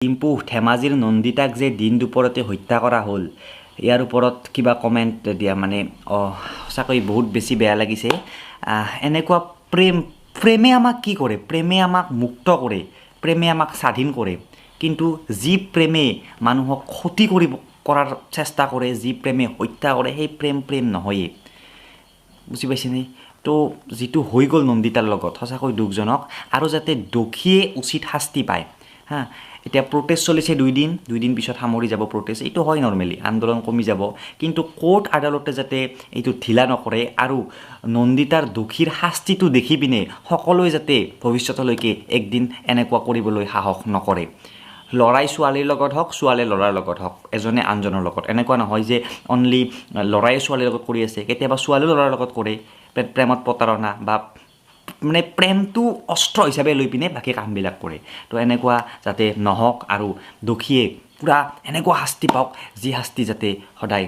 ডিম্পু, ধেমাজিৰ নন্দিতাক যে দিন দুপৰতে হত্যা কৰা হ'ল, ইয়াৰ ওপৰত কিবা কমেণ্ট দিয়া। মানে সঁচাকৈ বহুত বেছি বেয়া লাগিছে। এনেকুৱা প্ৰেম, প্ৰেমে আমাক কি কৰে? প্ৰেমে আমাক মুক্ত কৰে, প্ৰেমে আমাক স্বাধীন কৰে। কিন্তু যি প্ৰেমে মানুহক ক্ষতি কৰাৰ চেষ্টা কৰে, যি প্ৰেমে হত্যা কৰে, সেই প্ৰেম প্ৰেম নহয়েই। বুজি পাইছেনে? তো যিটো হৈ গ'ল নন্দিতাৰ লগত, সঁচাকৈ দুখজনক। আৰু যাতে দোষীয়ে উচিত শাস্তি পায়। হা, এতিয়া প্ৰটেষ্ট চলিছে দুইদিন, দুইদিন পিছত সামৰি যাব প্ৰটেষ্ট। এইটো হয় নৰ্মেলি, আন্দোলন কমি যাব। কিন্তু কোৰ্ট আদালতে যাতে এইটো ঢিলা নকৰে আৰু নন্দিতাৰ দোষীৰ শাস্তিটো দেখি পিনে সকলোৱে যাতে ভৱিষ্যতলৈকে একদিন এনেকুৱা কৰিবলৈ সাহস নকৰে। ল'ৰাই ছোৱালীৰ লগত হওক, ছোৱালীয়ে ল'ৰাৰ লগত হওক, এজনে আনজনৰ লগত, এনেকুৱা নহয় যে অনলি ল'ৰাই ছোৱালীৰ লগত কৰি আছে। কেতিয়াবা ছোৱালীও ল'ৰাৰ লগত কৰে। প্ৰেমত প্ৰতাৰণা বা মানে প্ৰেমটো অস্ত্ৰ হিচাপে লৈ পিনে বাকী কামবিলাক কৰে। তো এনেকুৱা যাতে নহওক আৰু দোষীয়ে পূৰা এনেকুৱা শাস্তি পাওক, যি শাস্তি যাতে সদায়